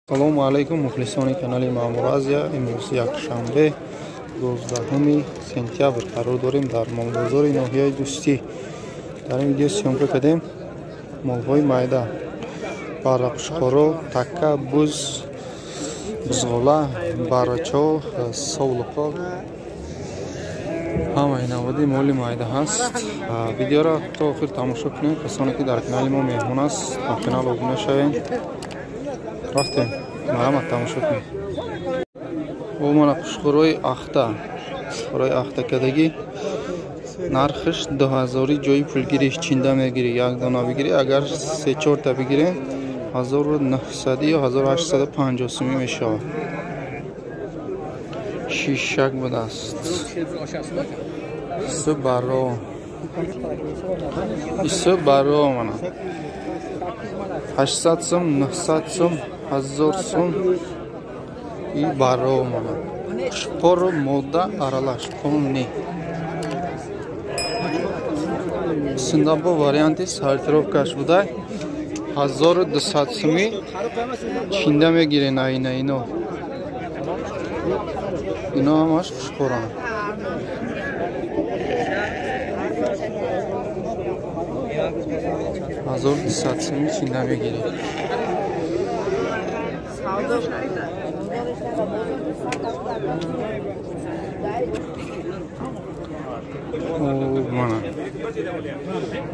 Салому алайкум, мухлисони канали Маъмур Азия. Имрӯз якшанбе, 12 сентябр қарор дорем дар молбозори ноҳияи Дӯстӣ. Дар ин видео съёмка кардем молҳои майда: баррақушқоро, така, буз, бузғола, баррачо, совлуқо, ҳамаи наводи моли майда ҳаст. Видеоро то охир тамошо кунем. Касоне ки дар канали мо меҳмон аст, ба канал обуна шавем. Рафтем, марҳамат, тамошо кунед. О, мана қушқурои ахта, қушқурои ахтакадагӣ, нархаш 2000, ҷои пулгириш чинда мегирӣ, як дона бигирӣ, агар се чорта бигирем, 1900 ё 1850 сумӣ мешавад. Шишак будааст, су баро, ису баро, мана 800 сум, 900 сум, 1000 сум. И баро, мана қушқору мода аралаш полный. Синда бо варианти сортировкаш буда, 1200 сумӣ чинда мегирен. Айна ино, ино ҳамаш қушқоранд. 1200 сумӣ чинда мегиред. Мана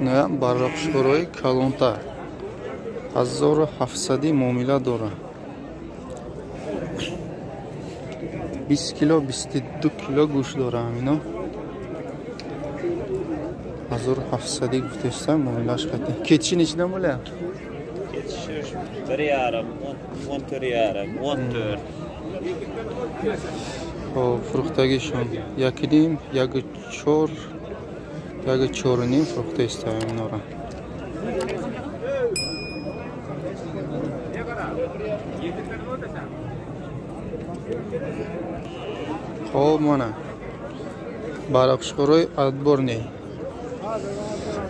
иноям баррақушқорои калонтар, 1700 муомила дорад, 20 кило, 22 кило гӯшт дора. Ҳамино 1700 гуфтеста, муомилаш қати. Кетиши нечидан боля? Bir yarim, 14,5, 14. Хоб, фурӯхтагишон 1,5, 1,4, 1,5 фурӯхта истаем инора. Хоб, мана барақушқорои отборный.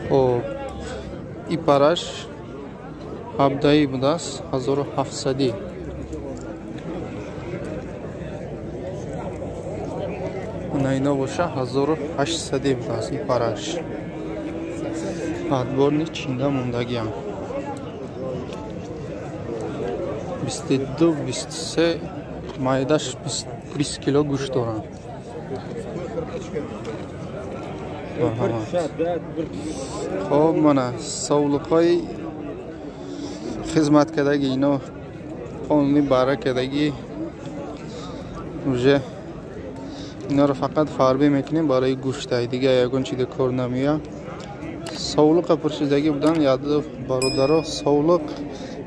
Хоб, и параш ҳабдаӣ будааст, 1700. На ино боша 1800 будааст. И параш отборный, чинда мондагиам, 22, 23, майдаш 20 кило гӯшт доранд. Хоб, мана совлуқҳои хизматкардаги, ино полный бара кардагӣ уже. Иноро фақат фарбе мекунем барои гӯштай, дига ягон чизе кор намея. Совлуқа пурсидагӣ будан яду бародаро. Совлуқ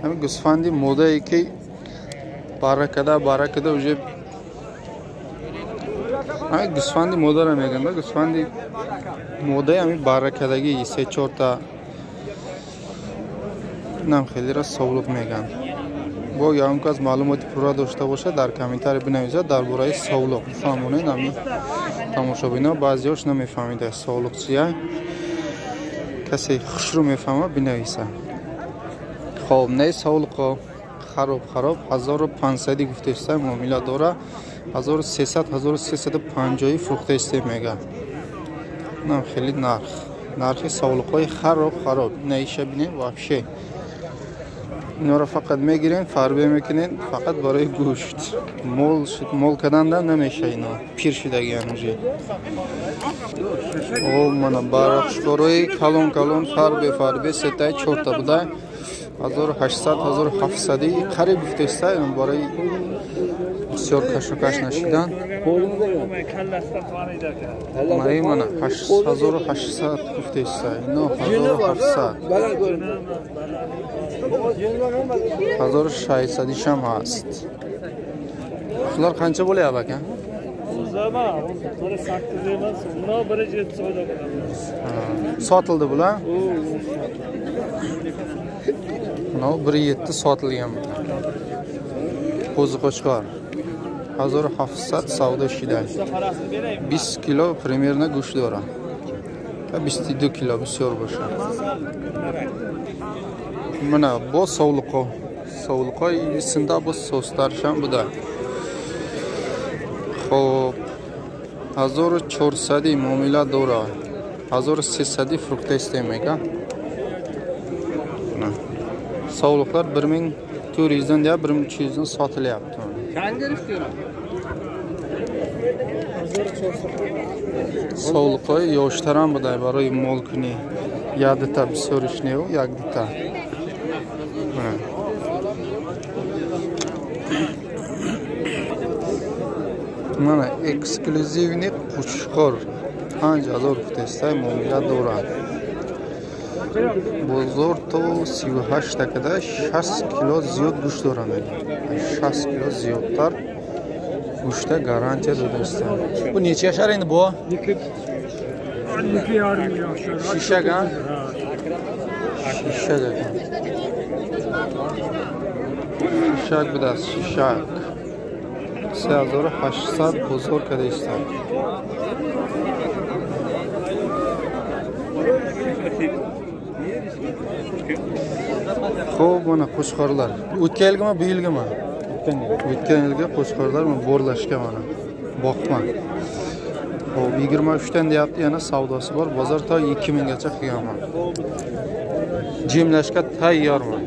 ҳамин гӯсфанди модае ки бара када, бара када уже, ҳамин гӯсфанди модарро мегӯянд. Гӯсфанди модаи ҳамин бара кардагӣ, се чорта нам хелера совлуқ мегӯянд. Бо ягон кас маълумоти пурра дошта бошад, дар комментарий бинависад дар бораи совлуқ, бифаҳмонед. Ҳамин тамошобино баъзеҳош намефаҳмида совлуқ чия. Касе хушрӯ мефаҳма, бинависа. Хоб, не совлуқо хароб хароб, 1500 гуфтеста, муомила дора, 1300, 1350 фурӯхтаисте мега. Нам хеле нарх, нархи совлуқҳои хароб хароб. Наиша бинем, вообще инора фақат мегирем, фарбе мекунем фақат барои гӯшт. Мол мол карданда намеша, ино пир шудагиан уже. О, мана барақушкорои калон калон, фарбе фарбе, сетаи чорта буда, 1800, 1700 қариб гуфтеста, барои бисёр кашокаш нашидан. Маи мана 1800 гуфтеста, ино 1700, 1600 шам ҳаст. Shular qancha bo'lyapti, aka? Sotildi bular? Mana 1,7 sotilgan. Qo'zi qo'chqor 1700 savdo ishida. 20 kilo примерно go'sht dora. 22 kilo bisyor bo'sha. Mana bu sovliqo. Совлуқҳои синда боз созтаршам буда. Хоб 1400 муомила дора. 1300 фурӯхтаистем мега. Совлуқлар 1400 dan deya 1300 dan sotilyapti. Совлуқҳои ёштарам буда барои молкунӣ. Як дута бисёриш неу, як дута. Мана эксклюзивни қучқор 5000 гуфтестай муомила дорад. Бозор то 38 такада 60 кило зиёд гӯшт дорад мегӯяд. 60 кило зиёдтар гӯшта гарантия додастанд. Бу неча яшар инди бо? Шишак, а? Шишак акан. Шишак будааст, шишак. 3800 бозор карда истад. Xo'p, mana qo'chqorlar. O'tgan yilgimi, bu yilgimi? O'tgan yilgi qo'chqorlar mana borlashga mana. Boqma. Xo'p, 23 dan deyapti, yana savdosi bor. Bozor to 2000 gacha qilganman. Jemlashga tayyorman.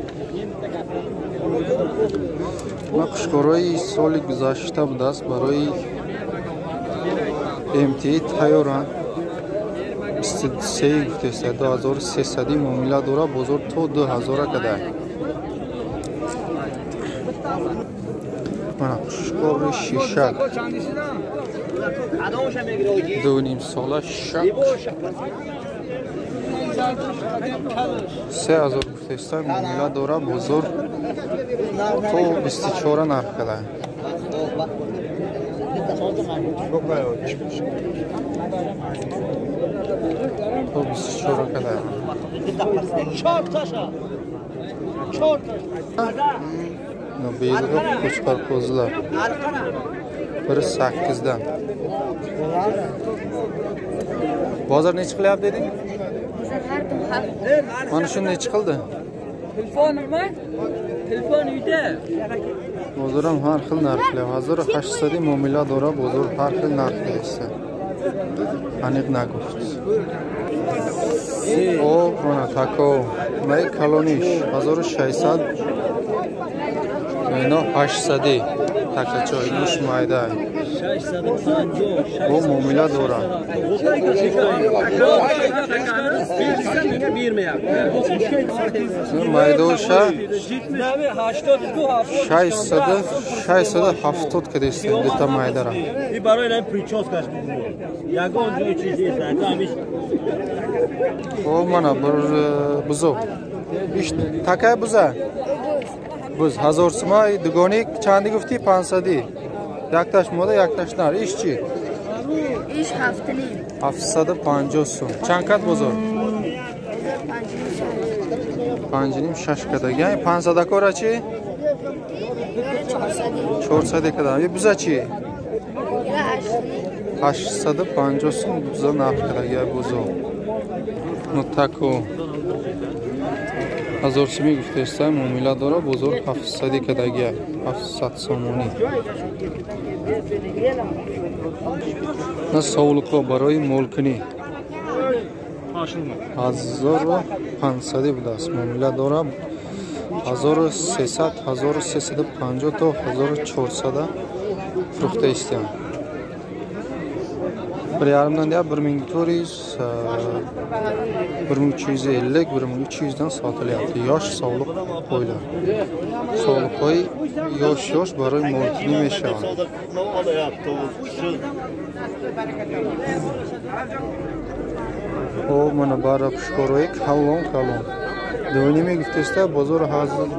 Mana qo'chqorlar соли гузашта будааст барои МТ тайёранд. 23 гуфтеста 2300 муомила дора, бозор то 2000 када. Мана қушқори шишак. 2.5 сола шишак. 3000 гуфтеста муомила дора, бозор то 24 нарх када. То 24 када. Beyilgi qo'chqor qo'zilar. Biri 8 dan. Bozor necha qilyapti deding? Mana shuni necha qildi? Telefon nima? Telefon uyda. Bozor ham har xil narxlar. 1800 muomila dora, bozor har xil narxda esa. Aniq naguft. O, mana tako, may kalonish 1600. Ино 800 такачо, инуш майда. Бо муомила дора. Майдоша 670 кадистем, дута майдара. О, мана bir бузов. Иш такай буза. Буз 1000 сумай, дугоник чанди гуфтӣ? 500. Якташ мода, якташ нар. Иш чӣ? Иш 7.5. 750 сум. Чанд кат бозор? 5.5 6 када. Яъне 500 акора чӣ? 400 када. Е буза чӣ? 850 сум буза нарх када. Я бузо. Ну тако 1000 сумӣ гуфтаиста муомила дора, бозор 700 кадагия, 700 сомонӣ. На совлуқо барои молкунӣ 1500 будааст, муомила дора 1300, 1350 то 1400 фурӯхта истиям. Bir yarımdan deya 1400, 1350, 1300 dan sotilyapti. Yosh sovliq qo'ylar. Sovliq qo'y yosh-yosh baribir molkini meshadi. O mana bari qushqo'roy kalon kalon. Do'nimi guftesta bozor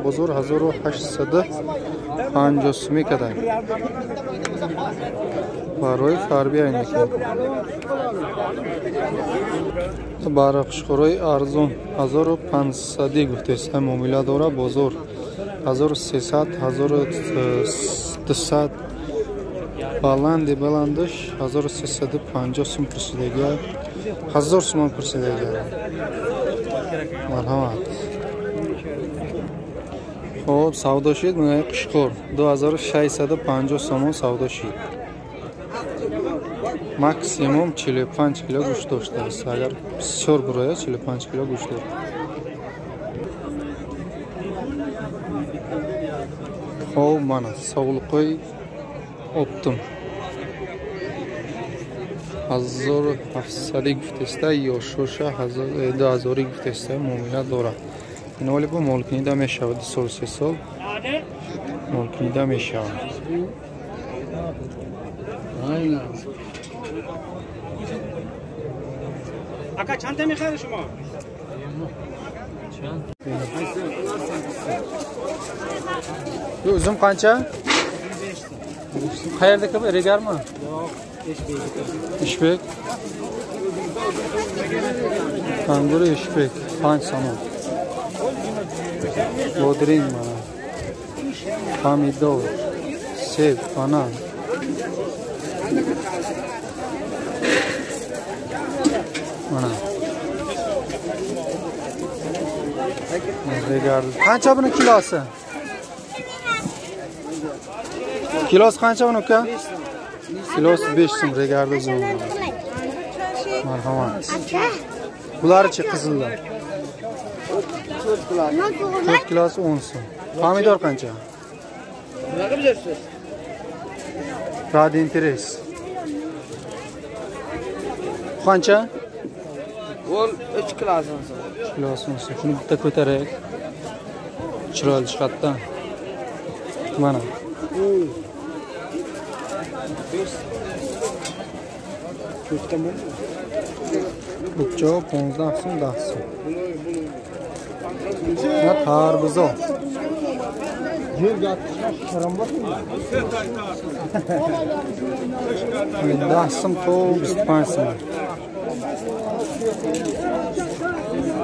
bozor 1850 сумӣ кадай. Барои фарби айнаки. Бара қушқорои арзон 1500 гуфтеста муомила дора, бозор 1300, 1200, баланди баландаш 1350 сум пурсидагия, 1000 сумон пурсидагия. Марҳамат. Хоб, савдо шид, мана қишқор 2650 сомон савдо шид. Максимум 45 кило гӯшт доштааст. Агар бисёр бурояд, 45 кило гӯшт дорад. Хоб, мана совлуқои оптум 1700 гуфтеста, ёшоша 2000 гуфтеста, муомила дорад. Ин вале бо молкинида мешавад, 2 сол 3 сол молкинида мешавад. Ака чанд та мехаред шумо? Uzum qancha? Qayerdaki bu? Regarmi? Yo'q, Ishbek. Ishbek. Anguri Ishbek 5 сомон. Bodring mana. Pomidor, seb, banan. Mana. Regar. Qancha buni kilosi? Kilosi qancha buni uka? Kilosi 5 so'm regarda uzum. Marhamat. Bularchi qizillar? 4 kilosi 10 so'm. Pomidor qancha? Nima qilib yursiz? Radi interes. Qancha? Ol 3 kilosi 10 so'm. 3 kilosi 10 so'm. Shuni bitta ko'taraylik. Chiroyli chiqadi-da. Mana. Bukcho 15 so'm, 10 so'm. Mana tarbuzo. 10 so'm to 25 so'm.